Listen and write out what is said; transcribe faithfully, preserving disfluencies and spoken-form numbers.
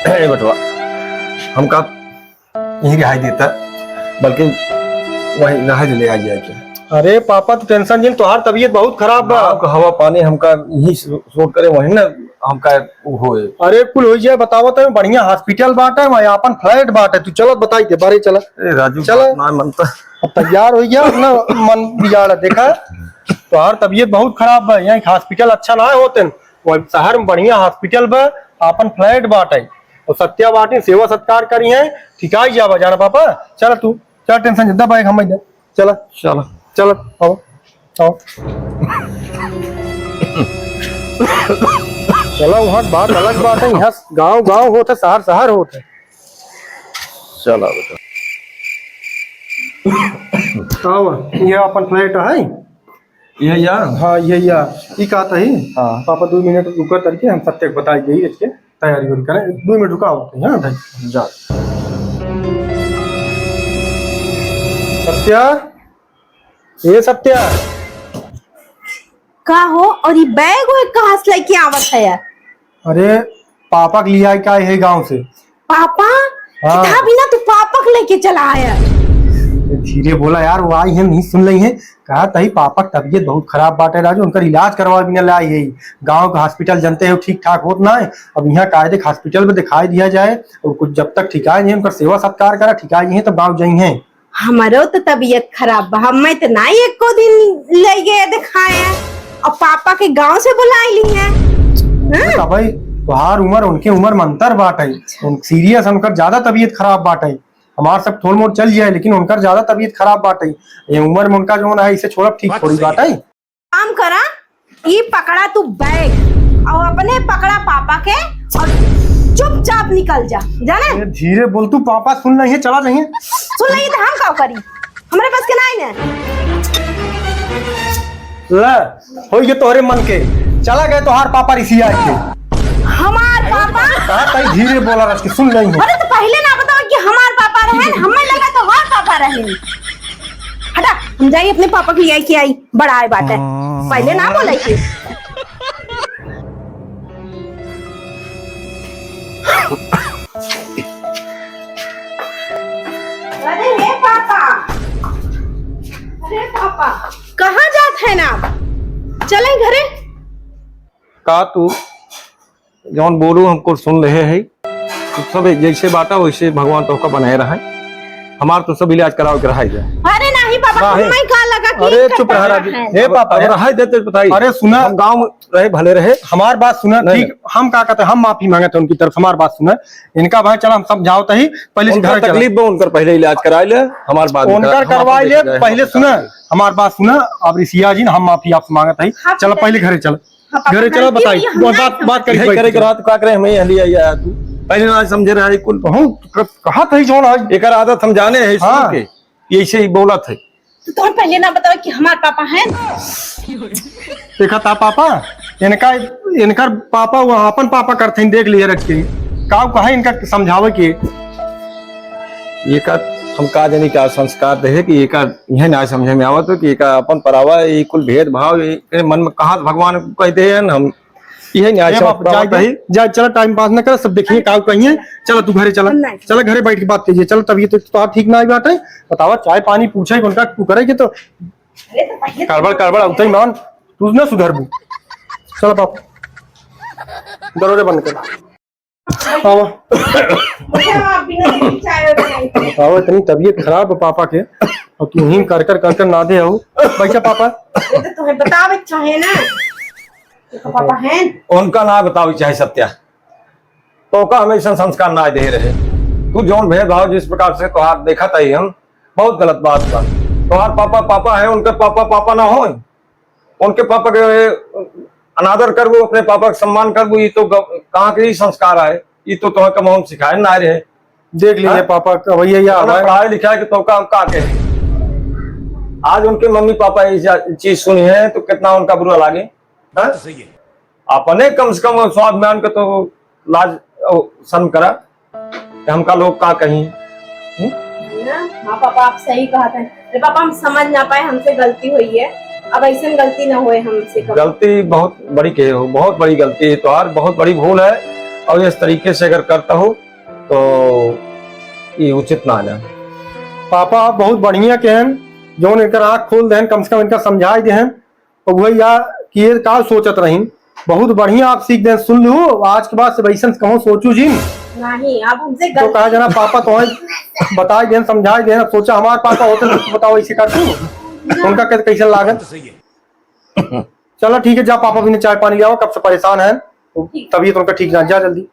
ए बेटवा, हमका यहीं रिहाई देता, बल्कि वहीं रिहाई ले आ जाए के। अरे पापा, तू tension जिन, तोहार तबीयत बहुत खराब बा। गाँव का हवा पानी हमका यहीं सो-, सूट करे, वहीं ना हमका उ होए। अरे कुल होइ जाए, बतावत है, बढ़िया hospital बाटे, वहीं आपन flat बाटे, तू चलत बताई दे, बारे चला। ए राजू, चला। बात ना मनता। अब तैयार होइ गया, अपना मन बिगाड़, देखा, तोहार तबीयत बहुत खराब बा, यहाँ hospital अच्छा ना होते, वो शहर में बढ़िया hospital बा, आपन flat बाटे, और सत्या बाटी सेवा सत्कार करी है, ठिकाई जाबा, जाना पापा, चला तू, चला, tension जितना बैग हम दे, चला, चला। चला, आओ, आओ। चला, वहाँ बात अलग बात है, यहाँ गाँव गाँव होत है, शहर शहर होत है। चला बेटा। आओ, ये अपन flat है। ये या? हाँ, ये या। ई का तही? हाँ। पापा, दो मिनट रुका करके हम सत्या के बताई देई, इसके तैयारी उरी करें। दो मिनट रुका होते हैं, हाँ भाई। जा। सत्या, ए सत्या। का हो, और ई बैग वैग कहाँ से लेके आवत है यार? अरे, पापा के लिया का है गाँव से। पापा? हाँ। इतना बिना तू पापा के लेके चला आया। धीरे बोला यार, वो आई है, नहीं सुन रही है। कहा तही पापा की तबीयत बहुत खराब बाटे राजू, उनकर इलाज करवा बिना लाई है। गाँव का hospital जानते हो ठीक ठाक होत ना है। अब यहाँ कायदे के hospital में दिखाई दिया जाए और कुछ जब तक ठिकाए नहीं, उनकर सेवा सत्कार करा, ठिकाए नहीं है तब गाँव जाई हैं। हमरो तो तबीयत खराब बा, हमें तो ना एको दिन ले गए दिखाए, और पापा के गाँव से बुलाई ली है। हाँ? बेटा भाई, तोहार उम्र उनके उम्र में अंतर बाटे। अच्छा। उन serious, उनकर ज्यादा तबीयत खराब बाटे। हमार सब थोड़ मोड़ चल जाए, लेकिन उनकर ज्यादा तबीयत खराब बाटे। ये उम्र में उनका जो है, इसे छोड़ब ठीक बात थोड़ी सही बाटे। है। काम करा, ई पकड़ा तू बैग और अपने पकड़ा पापा के और चुपचाप निकल जा, जाने? ए, धीरे बोल तू, पापा सुन नहीं है, चला जाइए। सुन नहीं तो हम का करी, हमरे बस के नहीं ने। ले, हो ये तोहरे मन के, चला गए तोहार पापा रिसिया के। हमार पापा? कहा तई धीरे बोला रच के, सुन नहीं है। अरे तो पहले ना बताओ कि हमार पापा रहे, हमें लगा तोहार पापा रहे। हटा, हम जाई अपने पापा के लिए आई के आई। बड़ा आए बाटे, पहले ना बोले के। अरे हे पापा, अरे पापा, कहाँ जात है ना आप? चले घरे। का तू जौन बोलू हमको सुन रहे है। तू सब जैसे बाटा वैसे भगवान तोहका बनाए रहे। हमार तो सब इलाज करावे के रहाई जाए। अरे नहीं पापा, नहीं। हमें का लगा कि अरे इनकर चुप रहा पापा राजू। है। हे पापा, अब रहाई देते बताई। अरे सुना। हम गाँव में रहे भले रहे। हमार बात सुना, नहीं, ठीक, नहीं। हम का कहते हैं, हम माफी मांगते हैं उनकी तरफ से, हमार बात सुना। इनका भाई चला हम समझावत ही, पहले से उनका घर चला। तकलीफ बा, उनकर पहले इलाज कराई ले, हमार बाद में उनकर करा-, हम करवाई अपन ले, देख जाए, पहले हम सुना, अपन देख जाए। हमार बात सुना, अब रिसिया जी ना हम माफी आपसे मांगत ही। हाँ, चला पहले घरे चला। हाँ, पापा, घरे चला, गलती बताई। हुई, हम वो ना बात, बात करी, यही बैठ करे के। के रात का करे, हमें यही लिया यार तू। पहले ना समझे रहे कुल। तो हूँ, क-, कहा था ही जौन आज। एकर आदत हम जाने हैं, हाँ। सुन के, ये ऐसे ही बोला था। तो तुम पहले ना बताओ कि हमार पापा हैं। देखा था पापा, इनका, इनकर पापा, वो अपन पापा करते हैं, देख लिया रख के। का कहा इनका समझावे के? ये का हम का जानी का संस्कार रहे कि ये का यह ना समझे में आवत हो कि एका अपन परावा, ये कुल भेदभाव, ये, ये मन में कहाँ से भगवान को कहते हैं हम, यही न्याय ए से बाप, बतावत जाए दे, ही। जा, चला, time pass न कर, सब देखिए का कहिए। चला, तू घरे चला, नहीं। चला, घरे बैठ के बात कीजिए। चल, तब ये तो, तो ठीक ना आई बात है, बतावा, चाय पानी पूछे, उनका तू करे के तो अरे, तो पहले गड़बड़, गड़बड़, उतई मान, तू ना सुधरबू। चला बाप, दरवाजा बंद कर। आवा। मुझे आप बिना देखे चाय और बनाई थे। बताओ, इतनी तबीयत खराब है पापा के, और तू ही कर कर, कर कर ना दे हो। बैठा पापा। ये तो तुम्हें बतावे चाहे ना। देखो पापा हैं। उनका ना बतावे चाहे सत्या, तो का हमें ऐसा संस्कार ना दे रहे। तू जौन भेदभाव जिस प्रकार से तोहार देखत आई हम, बहुत गलत बात बा। तोहार पापा पापा है, उनके पापा पापा ना होए। उनके पापा के अनादर करबू, अपने पापा के सम्मान करबू, ई तो ग-, कहाँ के ई संस्कार आए? ई तो तोहके कबहुँ हम सिखाए ना रहे। देख लीजिए हाँ? पापा, का भैया या उन्हें हमारे पढ़ाई लिखाई के तो काम का के? आज उनके मम्मी पापा ये जा-, चीज सुनी है तो कितना उनका बुरा लागे, हाँ? बात तो सही है। अपने कम से कम स्वाभिमान के तो लाज, ओ, शर्म करा। कि हमका लोग का कहीं? हम्म? ना, हाँ पापा, आप सही कहा था। अरे पापा, हम समझ ना पाए, हमसे गलती हुई है। अब ऐसन गलती ना होए हमसे कभी। गलती बहुत बड़ी कहे हो, बहुत बड़ी गलती है तोहार, बहुत बड़ी भूल है। और इस तरीके से अगर करता हो तो ये उचित ना है। पापा, आप बहुत बढ़िया कहन, जौन इनकर आँख खोल देहन, कम से कम इनका समझाई देहन। और वही या कि ये का सोचत रहीन, बहुत बढ़िया आप सीख देहन। सुन लू, आज के बाद से वैसन कहूँ सोचू जिन। नहीं, आप हमसे तो गलती कहा जना, पापा तो बताई देहन, समझाई देहन। अब सोचा हमार पापा होते तो बताओ ऐसे करती, उनका कैसे, कैसन लागत। चला ठीक है, जा पापा भी ने चाय पानी ले आओ, कब से परेशान है, ठीक। तबीयत उनका ठीक ना, जा जल्दी।